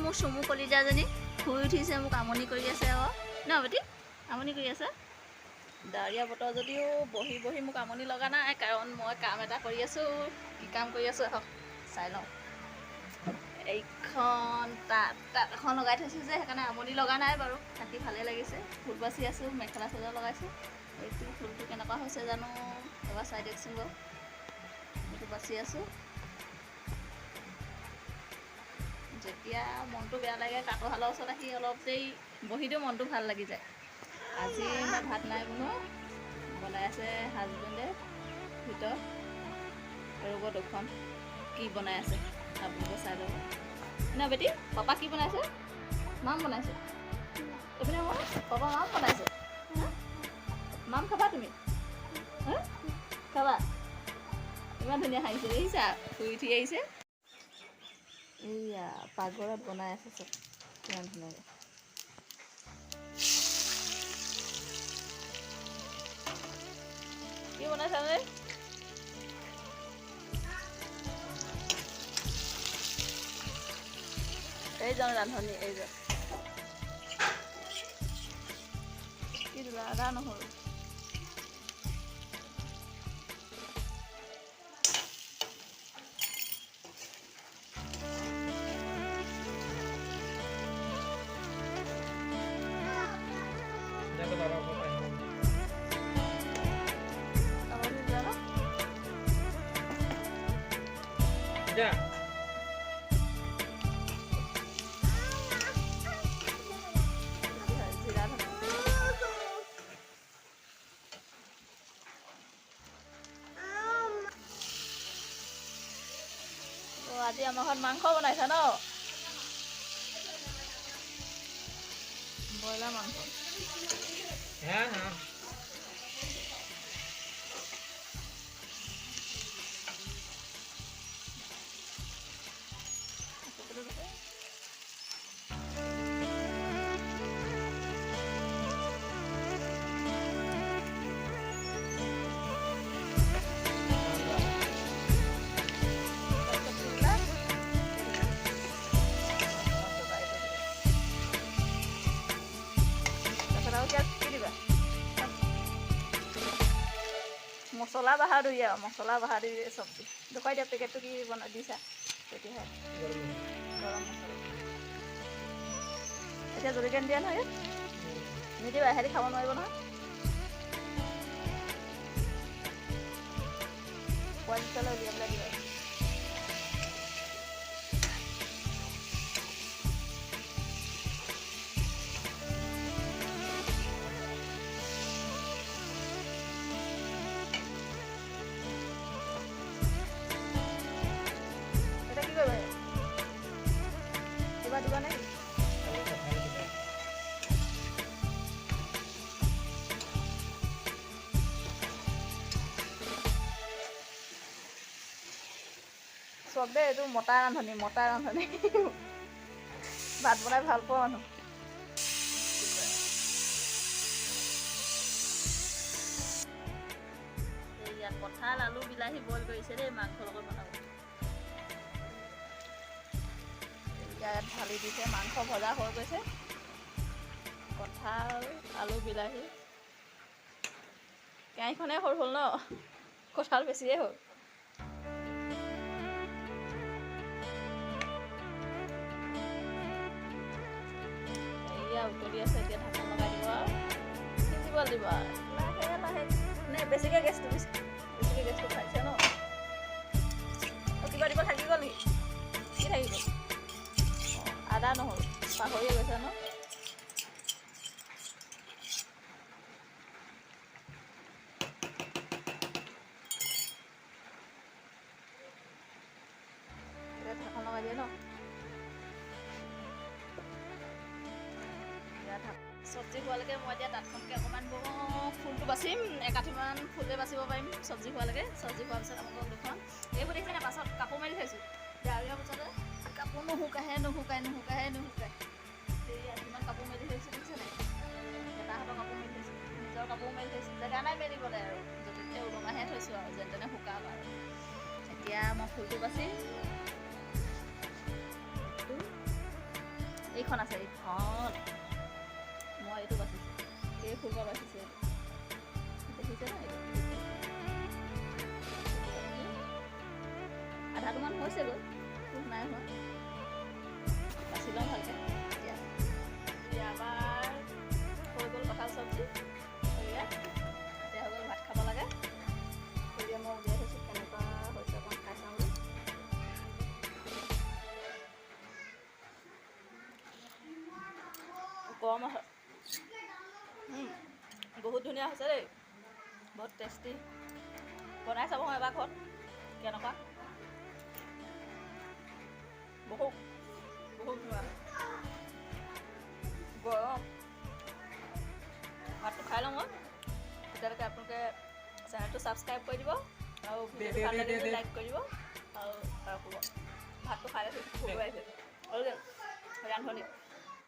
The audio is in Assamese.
মোৰ চুমু কলিজাজনী শুই উঠিছে, মোক আমনি কৰি আছে আকৌ ন বেটি, আমনি কৰি আছে। ডাৱৰীয়া বতৰ যদিও বহি বহি মোক আমনি লগা নাই, কাৰণ মই কাম এটা কৰি আছোঁ। কি কাম কৰি আছোঁ আহক চাই লওঁ। এইখন তাঁত এখন লগাই থৈছোঁ যে, সেইকাৰণে আমনি লগা নাই বাৰু, থাকি ভালেই লাগিছে। ফুল বাচি আছোঁ, মেখেলা চাদৰ লগাইছোঁ। এইটো ফুলটো কেনেকুৱা হৈছে জানো এবাৰ চাই দিয়কচোন বাৰু। এইটো বাচি আছোঁ। যেতিয়া মনটো বেয়া লাগে তাঁতৰশালৰ ওচৰত আহি অলপ দেৰি বহি দিওঁ, মনটো ভাল লাগি যায়। আজি মই ভাত নাই বনোৱা, বনাই আছে হাজবেণ্ডে ভিতৰত। ৰ'ব দুখন কি বনাই আছে আপোনালোকে চাই ল'ব। ন বেটি, পাপা কি বনাইছে? মাম বনাইছে। এইপিনে মই পাপা মাম বনাইছে। মাম খাবা তুমি? খাবা? ইমান ধুনীয়া হাঁহিছে দেখিছা, শুই উঠি আহিছে। এইয়া পাকঘৰত বনাই আছে চব কিমান ধুনীয়াকৈ। কি বনাইছা নে? এইজন ৰান্ধনী, এইজন। কি দিলা? আদা নহৰু। আজি আমাৰ ঘৰত মাংস বনাইছা ন? ব্ৰইলাৰ মাংস। মছলা বাহাদুৰি আৰু মছলা বাহাদুৰি চব্জি। দেখুৱাই দিয়া পেকেটটো কি বনাই দিছা তেতিয়াহে। গৰম মছলা এতিয়া জলকীয়া নিদিয়া নহয়, নিদিবা, এহেঁতি খাব নোৱাৰিব নহয়। পোৱালি দুটালৈ উলিয়াই পেলাই দিবা। চব দেই, এইটো মতা ৰান্ধনি, মতা ৰান্ধনি, ভাত বনাই ভাল পোৱা মানুহ। এইয়া কঁঠাল, আলু, বিলাহী বইল কৰিছে দেই, মাংসৰ লগত বনাব। ইয়াত ঢালি দিছে, মাংস ভজা হৈ গৈছে। কঁঠাল, আলু, বিলাহী। কেৰাহীখনে সৰু হ'ল ন, কঁঠাল বেছিয়ে হ'ল। এয়া উতলি আছে, এতিয়া ঢাকন লগাই দিব আৰু সিজিব দিব আৰু লাহে লাহে। নে বেছিকৈ গেছটো বেছিকৈ গেছটো খাইছে ন? কিবা দিব থাকি গ'ল নেকি? কি থাকি গ'ল? অঁ, আদা নহৰু পাহৰিয়ে গৈছে ন? ঢাকন লগাই দিয়ে ন? চব্জি হোৱালৈকে মই এতিয়া তাঁতখনকে অকণমান বহোঁ, ফুলটো বাচিম, একাঠিমান ফুলে বাচিব পাৰিম চব্জি হোৱালৈকে। চব্জি হোৱাৰ পিছত আপোনালোকক দেখুৱাম। এইবোৰ দেখিছেনে পাছত কাপোৰ মেলি থৈছোঁ, ডাৱৰীয়া পিছতে কাপোৰ নুশুকাহে নুশুকাই নুশুকাহে নুশুকাই। এইয়া কিমান কাপোৰ মেলি থৈছোঁ দেখিছেনে? দেউতাহঁতৰ কাপোৰ মেলি থৈছোঁ, নিজৰ কাপোৰ মেলি থৈছোঁ, জেগা নাই মেলিবলৈ আৰু য'তে ত'তে ওলমাইহে থৈছোঁ আৰু যেন তেনে শুকাওক আৰু। এতিয়া মই ফুলটো বাচিম। এইখন আছে, এইখন মই এইটো বাচিছোঁ, এই ফুলপাহ বাচিছোঁ, দেখিছে ন? এইটো আধাটোমান হৈছেগৈ, ফুল নাই হোৱা, বাচি লওঁ ভালকৈ। এতিয়া এতিয়া আমাৰ হৈ গ'ল কঁঠাল চব্জি। এতিয়া এতিয়া হৈ গ'ল, ভাত খাব লাগে। এতিয়া মই উলিয়াই থৈছোঁ, কেনেকুৱা হৈছে অকণমান খাই চাওঁ বুলি। গৰম আছে, বহুত ধুনীয়া হৈছে দেই, বহুত টেষ্টি। বনাই চাব এবাৰ ঘৰত কেনেকুৱা। বহুত বহুত ধুনীয়া। গৰম, ভাতটো খাই লওঁ মই। তেতিয়ালৈকে আপোনালোকে চেনেলটো ছাবস্ক্ৰাইব কৰি দিব আৰু ভিডিঅ'টো ভাল লাগিলে লাইক কৰি দিব আৰু ক'ব। ভাতটো খাই লৈছোঁ, ভোক আহিছে। আৰু ৰান্ধনি।